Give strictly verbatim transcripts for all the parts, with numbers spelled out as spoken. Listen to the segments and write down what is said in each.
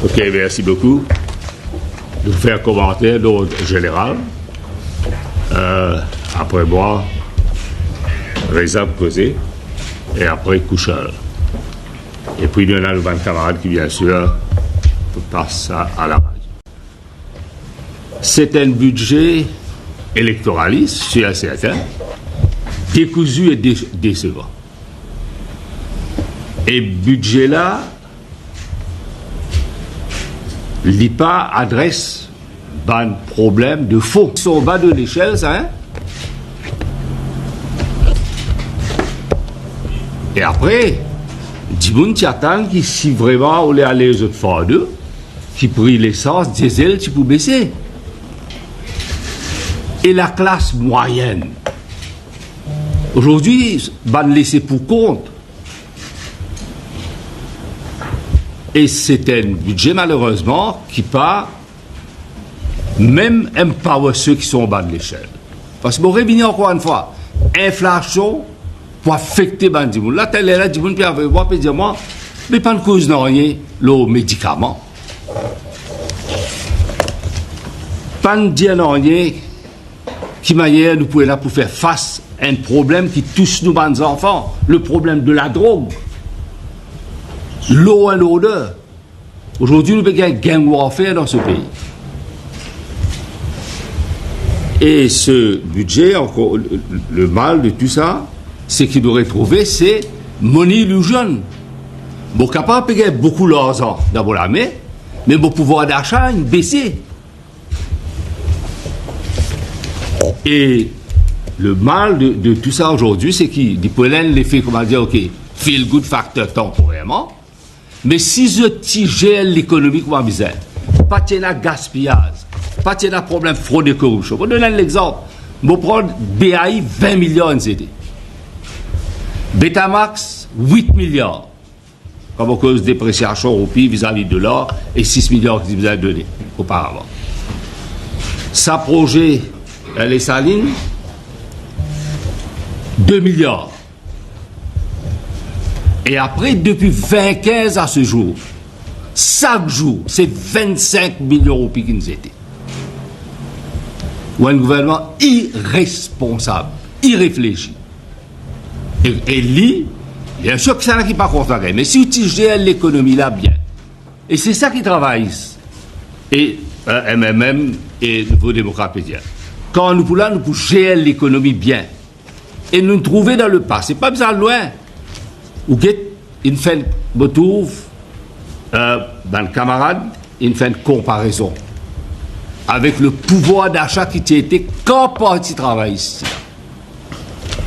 Ok, merci beaucoup. Nou fer komanter d'ord zeneral. Euh, apre mwa, Reza pou koze, e apre Kouchal. E pi nou ena nou bann kamarad ki, bien sir, pou pas sa a la radio. Se enn bidze elektoralis, sir e serten, dekouzi e de-, desevan. E bidze la, li pa adres bann problem de fon. Sa anba de lesel, sa, hein? E apre, dimoun ti atann ki si vreman ou le ale zot fardo, ki pri lesans, diesel ti pou bese. E laklas mwayenn, azordi, bann lese pou kont. E se enn bidze, malerezman, ki pa mem empower seki anba lesel. Parski mo revini ankor enn fwa, inflasion pou afekte bann dimoun. La, taler la, dimoun pe avek mwa, pe dir mwa, "Me pa'nn koz nanye lor medikaman. Pa'nn dir nanye ki manier nou pou ena pou fer fas a enn problem ki tous nou bann zanfan, le problem de la drog, law and order." Azordi, nou pe gagn gang warfare dan se pei. E se bidze, ankor, le, le mal de tou sa, seki nou retrouve, se money illusion. Mo kapav pe gagn boukou larzan dan mo lame, me mo pouvwar dasa inn bese. E le mal de, de tou sa azordi, seki li pou ena enn lefe, kouma dir, ok, feel good factor tanporerman, me si zot ti zer lekonomi kouma bizin, pa ti ena gaspiyaz, pa ti ena problem frod e koripsion. Mo donn enn lexanp, mo pran B A I, vin miliar inn zete, Betamax, wit miliar. Kan mo koz depresiasion roupi vizavi dolar, e sis miliar ki ti bizin done oparavan. Sa proze, eh, Desalin, de miliar. E apre, depi vin kinz a se zour, sak zour, se vinn-sink milion roupi ki'nn zete. Ou enn gouvernman iresponsab, ireflesi. E, e li, biensir ki sa ena ki pa kontan gagn, me si ou ti zer lekonomi la bien, e se sa ki travayis, e, eh, M M M e Nouvo Demokrat pe dir, kan nou pou la, nou pou zer lekonomi bien. E nou trouve dan lepase, pa bizin al lwin. Ou get, inn fer, mo trouv, eh, bann kamarad inn fer enn konparezon avek le pouvwar dasa ki ti ete kan Parti Travayis ti la,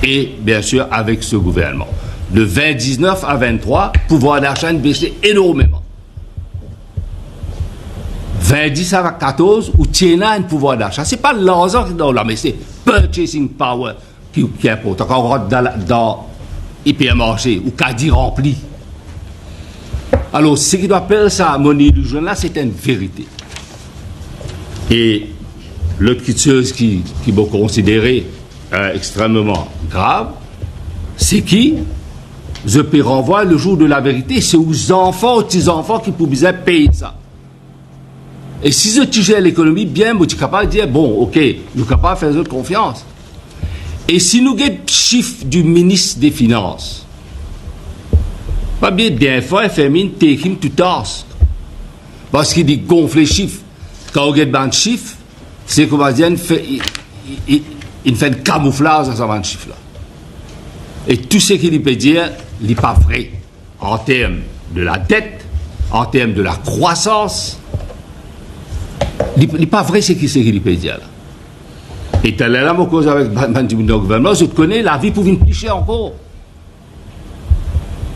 e biensir avek se gouvernman. De vin diznef a vinn-trwa, pouvwar dasa inn bese enormeman. Vinn-dis a katorz, ou ti ena enn pouvwar dasa. Se pa larzan ki dan ou lame, me se purchasing power ki, ki inportan. Kan ou rant dan la, dan ipermarse, ou kadi ranpli. Alor, seki nou apel sa money illusion la, se enn verite. E lot kiksoz ki, ki mo konsidere, eh, extrememan grav, seki zot pe ranvway le zour de la verite, se ou zanfan, ou ti zanfan ki pou bizin pey sa. E si zot ti zer lekonomi bien, mo ti kapav dir, bon, ok, nou kapav fer zot konfians. E si nou get sif di minis de finans, pa bliye, defwa F M I inn take him to task, parski li gonfle sif. Kan ou get bann sif, se koumadir inn fer, i, i, i, inn fer enn kamouflaz ar sa bann sif la. E tou seki li pe dir, li pa vre. An term de la det, an term de la krwasans, li, li pa vre seki, seki li pe dir la. E taler la, mo koz avek bann, bann dimoun dan gouvernman, zot kone lavi pou vinn pli ser ankor.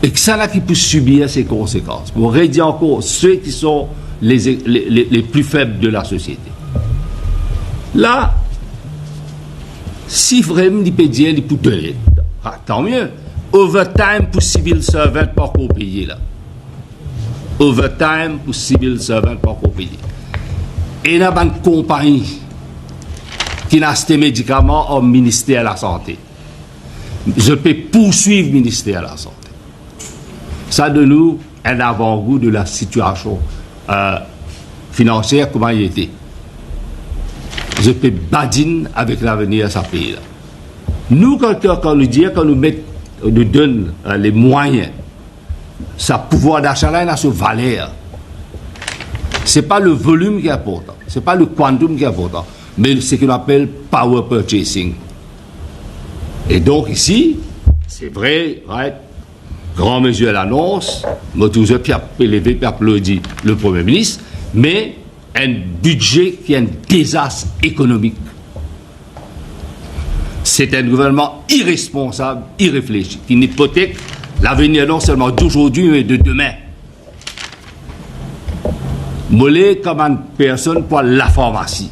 E ki sa la ki pou sibir se konsekans. Mo redir ankor, seki le, le, le, le pli feb de la sosiete. La, si vremem li pe dir li pou done, ah, tan mie. Overtime pou civil servant pa ankor peye la. Overtime pou civil servant pa ankor peye. Ena bann konpagni ki'nn aste medikaman ar Minister Lasante. Zot pe pourswiv Minister Lasante. Sa donn ou enn avangou de la sitiasion, euh, finansier kouma li ete. Zot pe badinn avek lavenir sa pei la. Nou, kan, kan, kan nou dir, kan nou met, nou donn, euh, les moyens, sa pouvoir d'achat la, ena so valer. C'est pas le volume qui est important, c'est pas le quantum qui est important, mais ce qu'on appelle power purchasing. Et donc ici, c'est vrai, right, gran mezir lanons, mo touzour pe ap-, pe leve, pe aplodi le Premie Minis, me enn bidze ki enn dezas ekonomik. C'est un gouvernement irresponsable, irréfléchi, qui hypothèque l'avenir non seulement d'aujourd'hui, mais de demain. Mo le kouma enn personn pou al lafarmasi,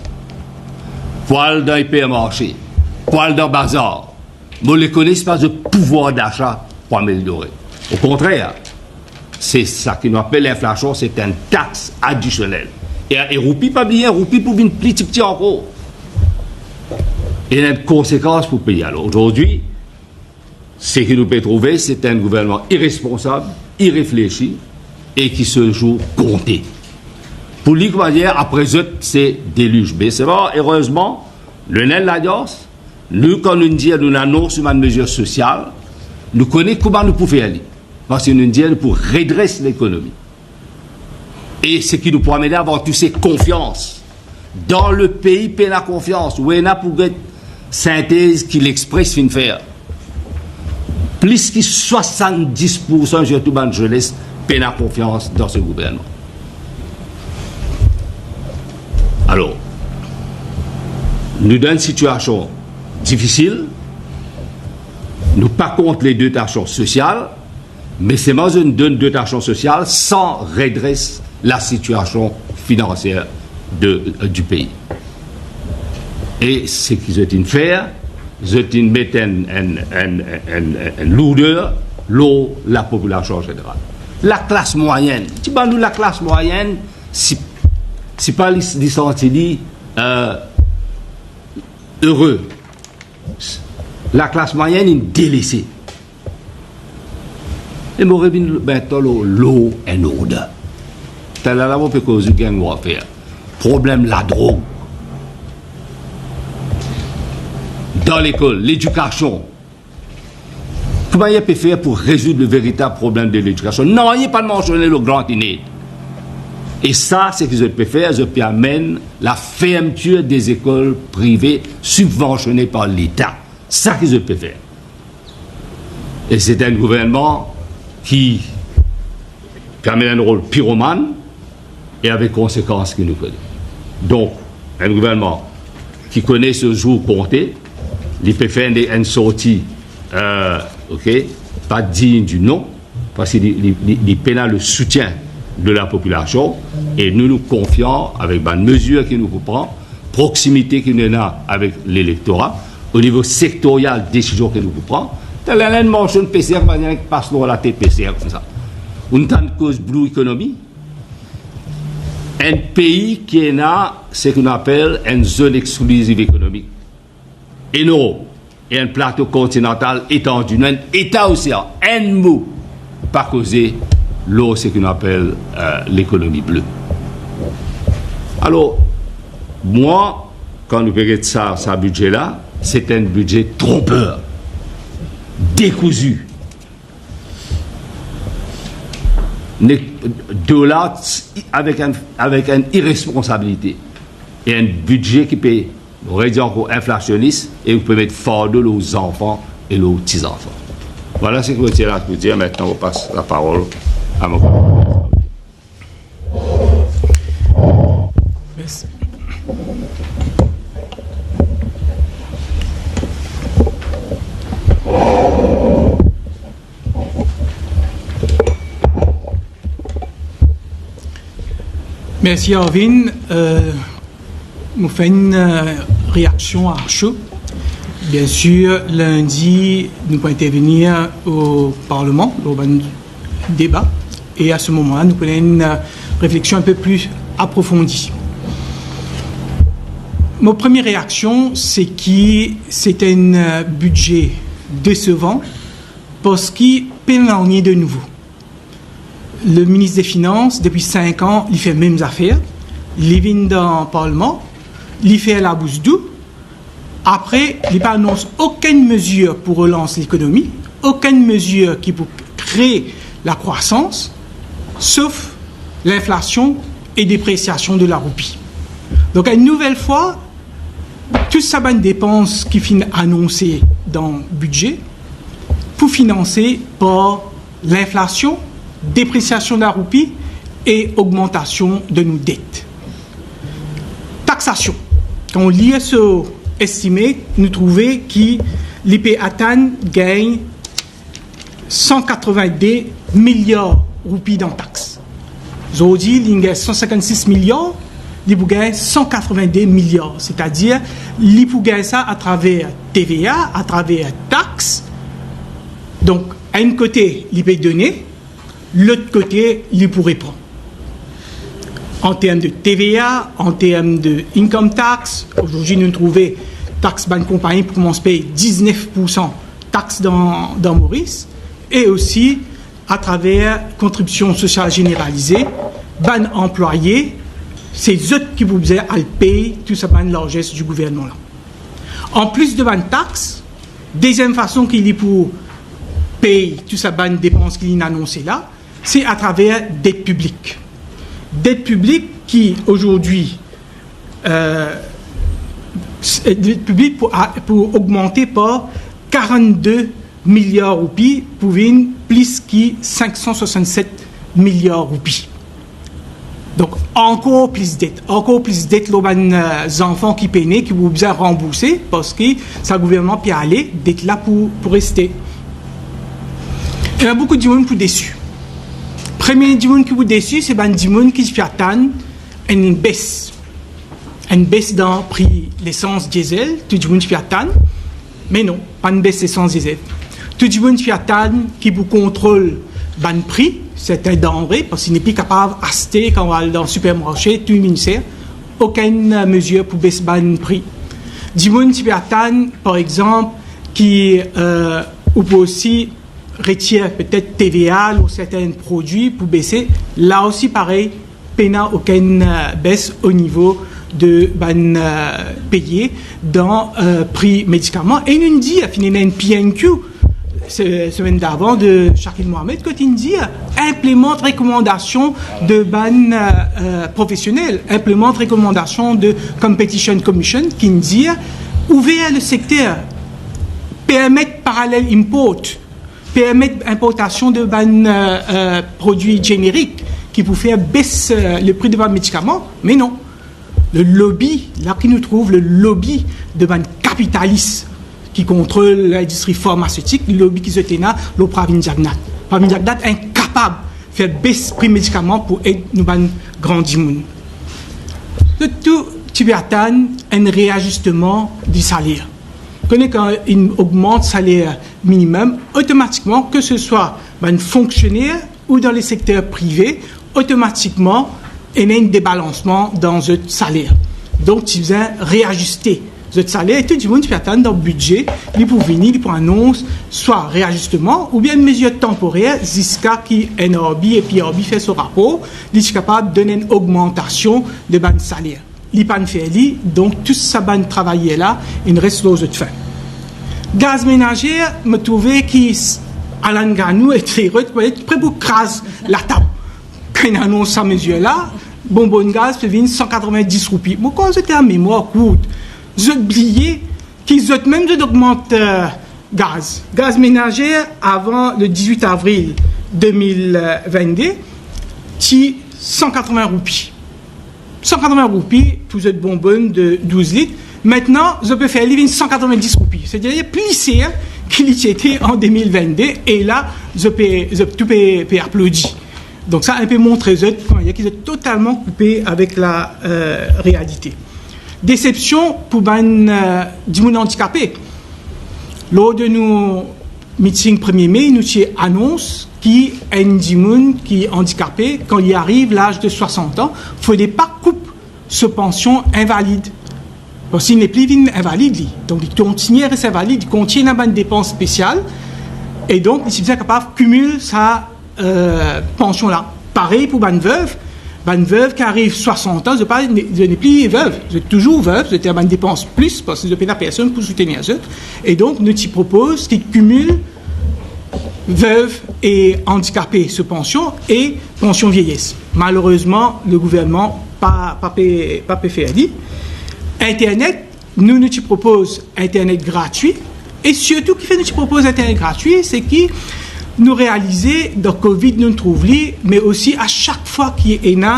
pou al dan ipermarse, pou al dan bazar, mo le kone pa zot pouvoir d'achat pou ameliore. Okontrer, se sa ki nou apel linflasion, se enn tax adisionel. E, e roupi, pa bliye, roupi pou vinn pli tipti ankor. E ena enn konsekans pou pei. Alor, azordi, seki nou pe trouve, se enn gouvernman iresponsab, ireflesi e ki so zour konte. Pou li, kouma dir, apre zot, se delizman. Me selman, erezman, nou ena enn lalians, nou, kan nou dir, nou anons bann mezir sosial, nou kone kouma nou pou fer li. Parski nou dir nou pou redres lekonomi. E seki nou pou amenn avan tou, se konfians. Dan lepei pena konfians. Ou ena pou get sintez ki L'Express finn fer. Plis ki swasanndis poursan, sirtou bann zenes, pena konfians dan se gouvernman. Alor, nou dan enn sitiasion difisil, nou pa kont ledotasion sosial, me selman zot donn dotasion sosial san redres lasitiasion finansier de, di pei. E seki zot inn fer, zot inn met enn, enn, enn, enn, enn lourder lor lapopilasion an zeneral. Laklas mwayenn, ti bann nou laklas mwayenn, si, si pa li, li santi li, euh, ere. Laklas mwayenn inn delese. E mo revinn, ben, to lo, law and order. Taler la, mo pe koz gang warfare. Problem ladrog. Dan lekol, ledikasion. Kouma li pe fer pou rezoud le veritab problem de ledikasion? Nanye pa mansione lor Grant-in-Aid. E sa, seki zot pe fer, zot pe amenn lafermtir de lekol prive sibvansione par Leta. Sa ki zot pe fer. E se enn gouvernman ki, ki amenn enn rol piromann e avek konsekans ki nou kone. Donk, enn gouvernman ki kone so zour konte, li pe fer enn, enn sorti, euh, ok, pa dign di non, parski li, li, li, li pena le soutien de lapopilasion, e nou, nou konfian avek bann mezir ki nou pou pran, proksimite ki nou ena avek lelektora, o nivo sektorial, desizion ki nou pou pran. Taler la inn mansionn P C R, pa ena ki pas lor latet P C R koumsa. Ou'nn tann koz blue economy. Enn pei ki ena seki nou apel enn zone exclusive économique enorm, e enn plato kontinantal etandi, nou enn eta osean, enn mo pa koze lor seki nou apel, euh, lekonomi ble. Alor, mwa, kan nou pe get sa, sa bidze la, se enn bidze tronper, dekouzi. Ne, dola avek enn, avek enn iresponsabilite e enn bidze ki pe, mo redi ankor, inflasionis, e ou pe met fardo lor zanfan e lor tizanfan. Vwala seki mo ti ena pou dir. Aster, mo pas laparol a mo koleg. Mersi. Mersi, Arvin. Euh, mo fer enn, euh, reaksion a so. Biensir, lindi, nou pou intervenir o Parleman, lor bann deba. E a se moman la, nou pou ena enn, euh, refleksion enn pe pli aprofondi. Mo premie reaksion, se ki se enn, euh, bidze desevan, parski pena nanye de nouvo. Le minis de finans, depi sink an, li fer mem zafer. Li vinn dan parlman, li fer labous dou. Apre, li pa anons okenn mezir pou relans lekonomi, okenn mezir ki pou kre lakrwasans, sof linflasion e depresiasion de laroupi. Donk, enn nouvel fwa, tou sa bann depans ki finn anonse dan bidze pou finanse par linflasion, depresiasion laroupi e ogmantasion de nou det. Taksasion. Kan ou lir so estimate, nou trouve ki li pe atann gagn san katrovin-de miliar roupi dan tax. Zordi, li gagn san sinkant-sis miliar, li pou gagn san katrovin-de miliar. Setadir, li pou gagn sa atraver T V A, atraver tax. Donk, enn kote, li pe done, lot kote, li pou repran. An term de T V A, an term de income tax, zordi nou trouve tax bann konpagni pou koumans pey diznef poursan tax dan, dan Moris, e osi atraver kontribision sosial zeneralize, bann anplwaye, se zot ki pou bizin al pey tou sa bann larzes di gouvernman la. Anplis de bann tax, deziem fason ki li pou pey tou sa bann depans ki li anonse la, se atraver det piblik. Det piblik ki, zordi, euh, s-, det piblik pou a-, pou ogmante par karant-de miliar roupi pou vinn plis ki sink san swasant-set miliar roupi. Donk, ankor plis det, ankor plis det lor bann, euh, zanfan ki pe ne, ki pou bizin ranbourse, parski sa gouvernman pe ale, det la pou, pou reste. Ena boukou dimoun pou desi. Premie dimoun ki pou desi, se bann dimoun ki ti pe atann enn bes. Enn bes dan pri lesans, diesel, tou dimoun ti pe atann. Me non, pa enn bes lesans, diesel. Tou dimoun ti pe atann ki pou kontrol bann pri sertin danre, parski nepli kapav aste kan ou al dan sipermarse, tou inn ser, okenn, euh, mezir pou bes bann pri. Dimoun ti pe atann, par exanp, ki, euh, ou pou osi retir petet T V A lor sertin prodwi pou bese. La osi parey, pena okenn, euh, bes o nivo de bann, euh, peye dan, euh, pri medikaman. E nou dir, finn ena enn P N Q, se-, semenn davan de Shakil Mohamed, kot inn dir, inplimant rekomandasion de bann, euh, euh, profesionel, inplimant rekomandasion de Competition Commission, ki inn dir, ouver le sekter, permet parallel import, permet inportasion de bann, euh, euh, prodwi zenerik ki pou fer bes, euh, le pri de bann medikaman, me non. Le lobi, la ki nou trouv le lobi de bann kapitalis ki kontrol lindistri farmasetik, lobi ki zot ena lor Pravin Jagannath. Pravin Jagannath inkapab fer bes pri medikaman pou ed nou bann gran dimoun. Zot tou ti pe atann enn reazisteman di saler. Kone kan inn ogmant saler minimem, otomatikman, ke se swa bann fonksioner ou dan le sekter prive, otomatikman, ena enn debalansman dan zot saler. Donk, ti bizin reaziste zot saler. E tou dimoun ti pe atann dan bidze, li pou vini, li pou anons swa reazisteman oubien enn mezir tanporer ziska ki N R B e P R B fer so rapor, li ti kapav donn enn ogmantasion de bann saler. Li pa'nn fer li, donk tou sa bann travayer la, inn res lor zot fin. Gaz menaze, mo trouve ki s-, Alan Ganou ek Therod, pre pou kraz latab. Kan inn anons sa mezir la, bonbonn gaz pe vinn san katrovin-dis roupi. Mo krwar zot ena memwar kourt. Zot bliye ki zot mem zot ogmant, euh, gaz. Gaz menaze avan le dizwit avril de mil vennde, ti san katrovin roupi. San katrovin roupi pou zot bonbonn de douz lit. Aster, zot pe fer li vinn san katrovin-dis roupi. Setadir pli ser ki li ti ete an de mil vennde, e la, zot pe, zot tou pe, pe aplodi. Donk sa enpe montre zot kouma ki zot totalman koupe avek la, euh, realite. Desepsion pou bann, euh, dimoun andikape. Lor de nou miting premie me, nou ti anons ki enn dimoun ki andikape, kan li ariv laz de swasant an, fode pa koup so pansion invalid. Parski li nepli vinn invalid, li. Donk, li kontigne res invalid, li kontigne ena bann depans spesial, e donk, li ti bizin kapav kimil sa eh, pansion la. Parey pou bann vev, bann vev ki ariv swasant an, zot pa, zot nepli vev, zot touzour vev, zot ena bann depans plis, parski zot pena personn pou soutenir zot. E donk, nou ti propoz ki kimil vev e andikape so pansion e pansion vieyes. Malerezman, le gouvernman pa, pa pe, pa pe fer li. Internet, nou, nou ti propoz internet gratwi, e sirtou kifer nou ti propoz internet gratwi, se ki nou realize dan covid nou trouv li, me osi a sak fwa ki ena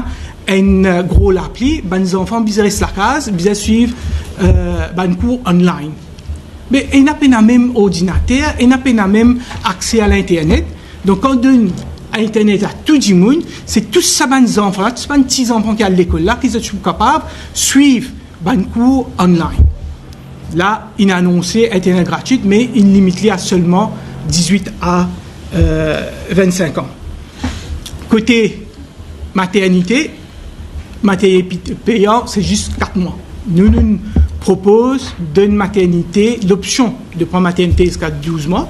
enn, eh, gro lapli, bann zanfan bizin res lakaz, bizin swiv, eh, bann kour online. Me ena pena mem ordinater, ena pena mem akse a linternet. Donk, kan donn internet a tou dimoun, se tou sa bann zanfan la, tou sa bann ti zanfan ki al lekol la, ki zot pou kapav swiv bann kour online. La, inn anonse internet gratwit, me inn limit li a selman dizwit a, eh, vennsenk an. Kote maternite, maternite pi-, peyan, se zis kat mwa. Nou, nou propoz donn maternite, lopsion de pran maternite ziska douz mwa,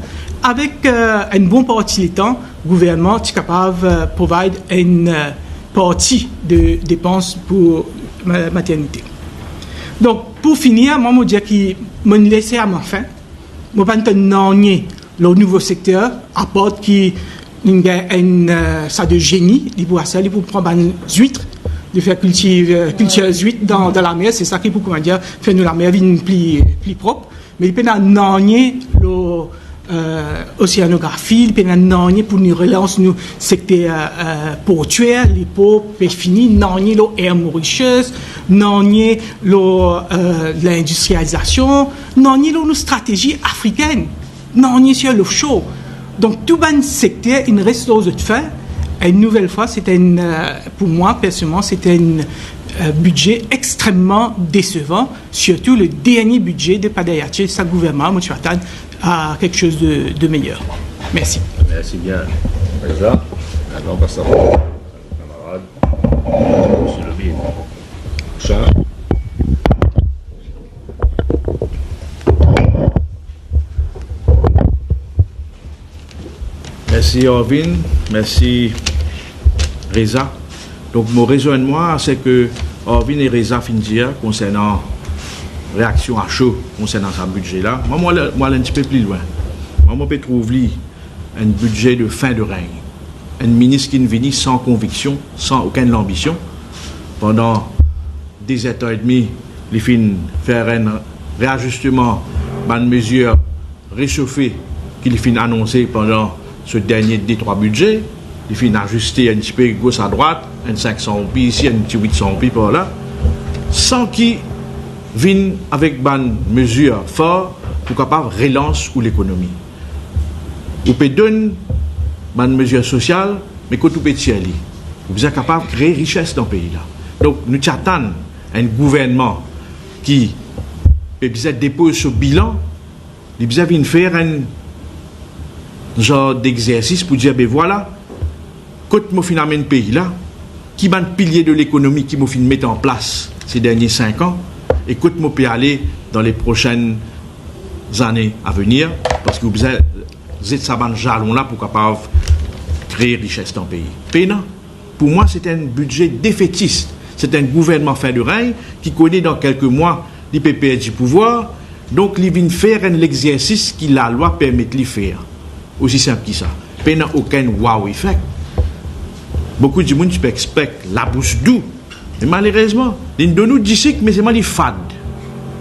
avek, eh, enn bon parti letan, gouvernman ti kapav, eh, provide enn, eh, parti de depans pou ma-, maternite. Donk, pou finir, mwa, mo dir ki mo les a ma fin. Mo pa'nn tann nanye lor nouvo sekter, apart ki nou gagn enn, eh, sa de zeni, li pou asir, li pou pran bann zwit, li fer kiltir, eh, kiltir zwit dan, dan lamer, se sa ki pou, koumadir, fer nou lamer vinn pli, pli prop. Me li pena nanye lor, eh, oseanografi, li pena nanye pou nou relans nou sekter, eh, portwer, li pou pe fini, nanye lor Air Mauritius, nanye lor, eh, lindistrializasion, nanye lor nou stratezi afrikenn, nanye sir l'offshore. Donk, tou bann sekter inn res lor zot fin. Enn nouvel fwa, se enn, eh, pou mwa, personelman, se enn, eh, bidze extrememan desevan, sirtou le dernie bidze de Pader Yatchez, sa gouvernman, mo ti atann a quelque chose de, de meilleur. Merci. Merci bien. Reza, maintenant on passe la parole à notre camarade, monsieur Levine. Prochain. Mersi Arvin, mersi Reza. Donk mo rezonn mwa, seki Arvin e Reza finn dir konsernan reaksion a so konsernan sa bidze la. Mwa, mo al, mo al enn tipe pli lwin. Mwa, mo pe trouv li enn bidze de fin de regn. Enn minis ki vini san konviksion, san okenn lanbision. Pandan de zer edmi, li finn fer enn reazisteman bann mezir resofe ki li finn anonse pandan so dernie de trwa bidze. Li finn aziste enn tipe gos a drwat, enn sink san roupi isi, enn ti wit san roupi par la, san ki vinn avek bann mezir for pou kapav relans ou lekonomi. Ou pe donn bann mezir sosial, me kot ou pe tir li? Ou bizin kapav kree rises dan pei la. Donk, nou ti atann enn gouvernman ki pe bizin depoz so bilan, li bizin vinn fer enn zar dexersis pou dir, be vwala, kot mo finn amenn pei la, ki bann pilie de lekonomi ki mo finn met an plas se dernie sink an, e kot mo pe ale dan le prosenn zane a venir, parski ou bizin zet sa bann zalon la pou kapav kree rises dan pei. Pena, pou mwa, se enn bidze defetis, se enn gouvernman fin de regn ki kone dan kelke mwa li pe perdi pouvwar, donk li vinn fer enn lexersis ki lalwa permet li fer. Osi sinp ki sa. Pena okenn wow effect. Boukou dimoun ti pe expect labous dou. Me malerezman, li donn nou disik, me selman li fad.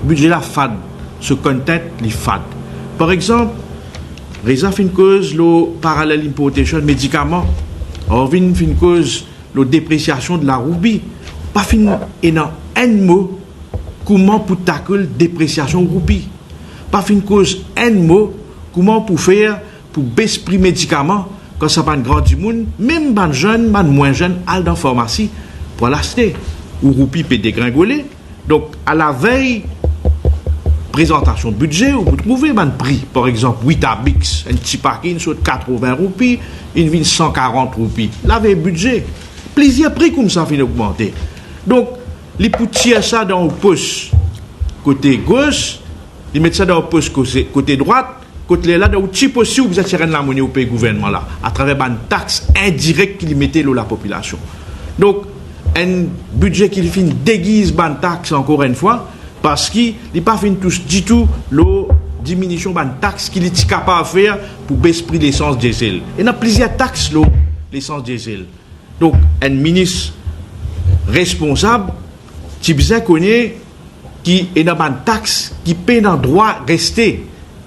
Bidze la fad, so content li fad. Par exanp, Reza finn koz lor parallel importation medikaman, Arvin finn koz lor depresiasion de la roupi. Pa finn ena enn mo kouma pou tackle depresiasion roupi. Pa finn koz enn mo kouma pou fer pou bes pri medikaman, kan sa bann gran dimoun, mem bann zenn, bann mwin zenn, al dan farmasi pou al aste. Ou roupi pe degringole. Donk, alavey prezantasion bidze, ou pou trouve bann pri. Par exanp, Weetabix, enn ti pake, inn sort katrovin roupi, inn vinn san karant roupi. Lavey bidze, plizier pri koumsa finn ogmante. Donk, li pou tir sa dan ou pos kote gos, li met sa dan ou pos kote, kote drwat, Kot lerla, dan ou ti posi, ou bizin tir enn lamone ou pey gouvernman la, atraver bann tax indirek ki li mete lor lapopilasion. Donk, enn bidze ki li finn degiz bann tax, ankor enn fwa, parski li pa finn tous ditou lor diminision bann tax ki li ti kapav fer pou bes pri lesans diesel. Ena plizier tax lor lesans diesel. Donk, enn minis responsab ti bizin kone ki ena bann tax ki pena drwa reste.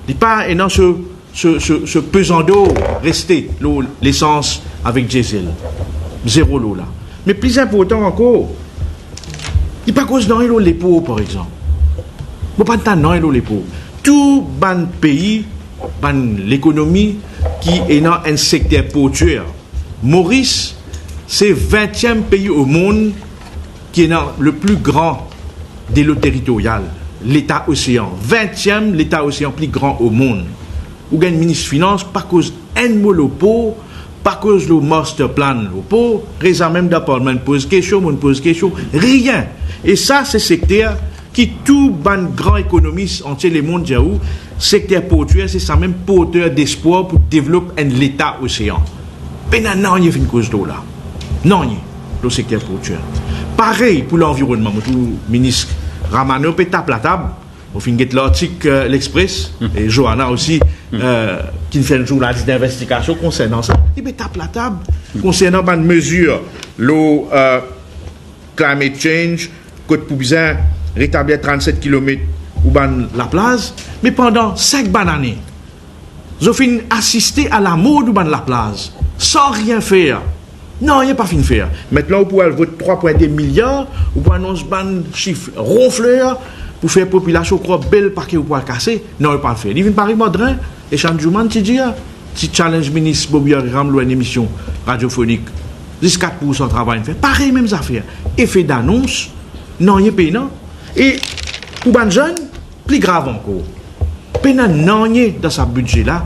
Li pa ena so, so, so, so pezandor reste lor lesans avek diesel. Zero lor la. Me pli inportan ankor, li pa koz nanye lor lepor, par exanp. Mo pa tann nanye lor lepor. Tou bann pei, bann lekonomi ki ena enn sekter portier, Moris se vintiem pei o mond ki ena le pli gran delo teritorial, leta osean. Vintiem leta osean pli gran o mond. Ou gagn minis finans, pa koz enn mo lor por, pa koz lor master plan lor por, rezamem dan parlman, poz kestion, mo'nn poz kestion, rien. E sa, se sekter ki tou bann gran ekonomis antie lemond dir ou, sekter portier se samem porter despwar pou devlop enn leta osean. Pena nanye finn koz lor la. Nanye lor sekter portier. Parey pou lanvironnman, mo trouv minis Ramanho pe tap latab. Mo finn get lartik, eh, L'Express, e Johanna osi, eh, ki finn fer enn zournalis dinvestigasion konsernan sa. Li pe tap latab konsernan bann mezir lor, eh, climate change, kot pou bizin retablir trannset kilomet ou bann laplaz, me pandan sink bann ane, zot finn asiste a lamor ou bann laplaz, san rien fer. Nanye pa finn fer. Mintnan ou pou al vot trwa pwin de miliar, ou pou anons bann sif ronfler pou fer popilasion krwar bel pake ou pou al kase. Non, ou pa fer. Li vinn parey Madrin, Eshan Juman ti dir, ti challenge minis Bobby Abraham lor enn emision radiofonik, zis kat poursan travay inn fer. Parey mem zafer. Efe danons, nanye pena. E pou bann zenn, pli grav ankor, pena nanye dan sa bidze la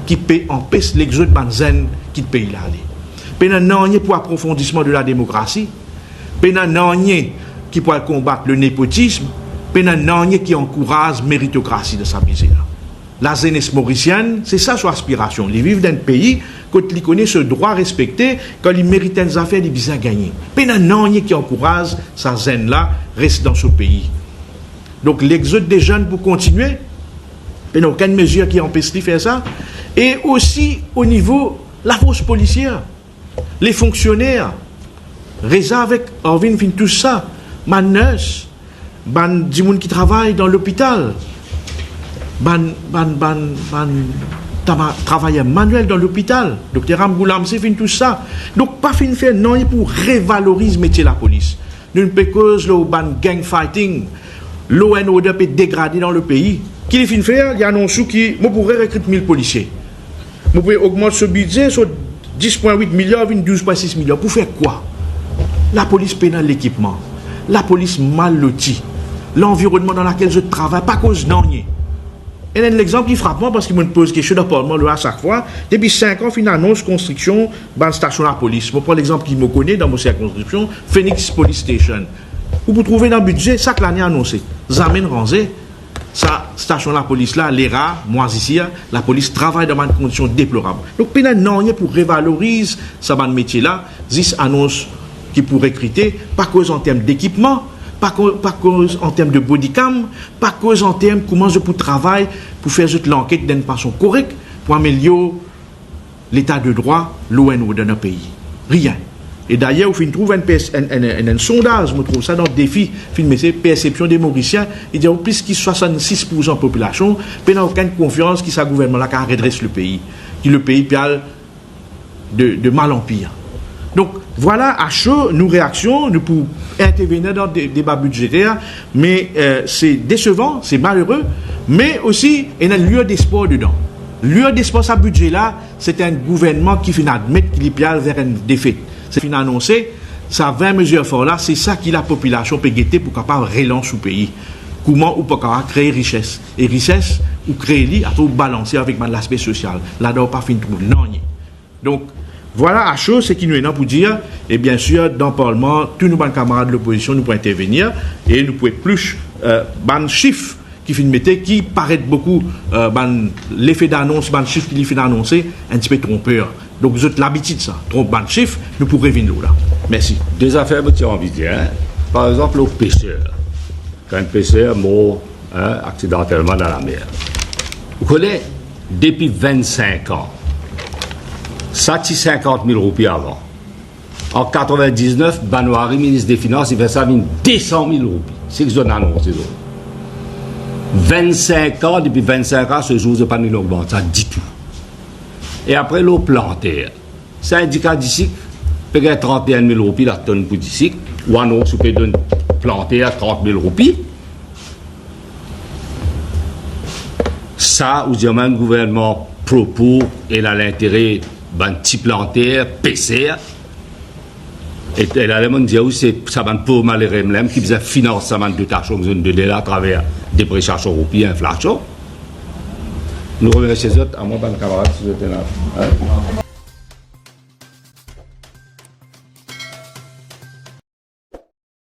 ki pe anpes lexod bann zenn kit pei la ale. Pena nanye pou aprofondisman de la demokrasi. Pena nanye ki pou al konbat le nepotism. Pena nanye ki ankouraz meritokrasi dan sa bidze la. Lazenes morisienn, se sa so aspirasion. Li viv dan enn pei kot li kone so drwa respekte, kan li merit enn zafer, li bizin gagne. Pena nanye ki ankouraz sa zenn la res dan so pei. Donk, lexod de zenn pou kontinie, pena okenn mezir ki anpes li fer sa. E osi, o nivo lafors polisier, le fonksioner, Reza avek Arvin finn tous sa, bann nurse, bann dimoun ki travay dan lopital, bann, bann, bann, bann tama-, travayer manuel dan lopital, Dokter Ramgoolam, se finn tous sa. Donk, pa finn fer nanye pou revaloriz metie lapolis. Nou pe koz lor bann gang fighting, law and order pe degrade dan lepei. Ki li finn fer? Li anons ou ki mo pou rerekrit mil polisie. Mo pou ogmant so bidze, so dis pwin wit miliar vinn douz pwin sis miliar. Pou fer kwa? Lapolis pena lekipman. Lapolis mal loti. Lanvironnman dan lakel zot travay, pa koz nanye. Enn, enn lexanp ki frap mwa, parski mo'nn poz kestion dan parlman lor la sak fwa, depi sink an finn anons konstriksion bann stasion lapolis. Mo pran lexanp ki mo kone dan mo sirkonskripsion, Phoenix Police Station. Ou pou trouve dan bidze, sak lane anonse. Zame inn ranze. Sa stasion lapolis la, lera, mwa zis isi, lapolis travay dan bann kondision deplorab. Donk, pena nanye pou revaloriz sa bann metie la, zis anons ki pou rekrite, pa koz an term dekipman, pa ko-, pa koz an term de bodycam, pa koz an term kouma zot pou travay pou fer zot lanket dan enn fason korek, pou amelior leta de drwa, law and order dan pei. Rien. E dayer, ou finn trouv enn pers-, enn, enn, enn, enn sondaz, mo trouv sa dan Defi, finn mete persepsion de Morisien, li dir ou plis ki swasannsis poursan popilasion pena okenn konfians ki sa gouvernman la kapav redres lepei, ki lepei pe al de, de mal an pir. Donk, vwala, a so, nou reaksion, nou pou intervenir dan de-, deba bidzeter, me, eh, se desevan, se malere, me osi, ena enn luer despwar dedan. Luer despwar sa bidze la, se enn gouvernman ki finn admet ki li pe al ver enn defet. Se finn anonse, sa vin mezir for la, se sa ki lapopilasion pe gete pou kapav relans ou pei. Kouma ou pou kapav kree rises. E rises, ou kree li, apre ou balanse avek bann laspe sosial. Ladan ou pa finn trouv nanye. Donk, vwala a so seki nou ena pou dir, e biensir, dan parlman, tou nou bann kamarad lopozision, nou pou intervenir, e nou pou eplush, eh, bann sif ki finn mete, ki paret boukou, eh, bann lefe danons, bann sif ki li finn anonse, enn tipe tronper. Donk zot labitid sa, tronp bann sif, nou pou revinn lor la. Mersi. De zafer mo ti anvi dir, par exanp, lor peser. Kan enn peser mor, aksidantelman dan lamer. Ou kone, depi vennsink an, sa ti sinkant mil roupi avan. An katrevin-diznef, Banwari, minis de finans, li fer sa vinn de san mil roupi. Seki zot anonse zot. Vennsink an, depi vennsink an, se zour, zot pa finn ogmant sa ditou. E apre, lor planter. Sindika disik pe gagn trant-e-enn mil roupi latonn pou disik. Ou anons ou pe donn planter trant mil roupi. Sa, ou dir mwa enn gouvernman propo ena lintere bann ti planter, peser. E, e la, ler monn dir ou, se sa bann pov malere mem ki bizin finans sa bann dotasion ki zot done la atraver depresiasion roupi, inflasion. Nou remersie zot, a mwa bann kamarad, si zot ena, hein?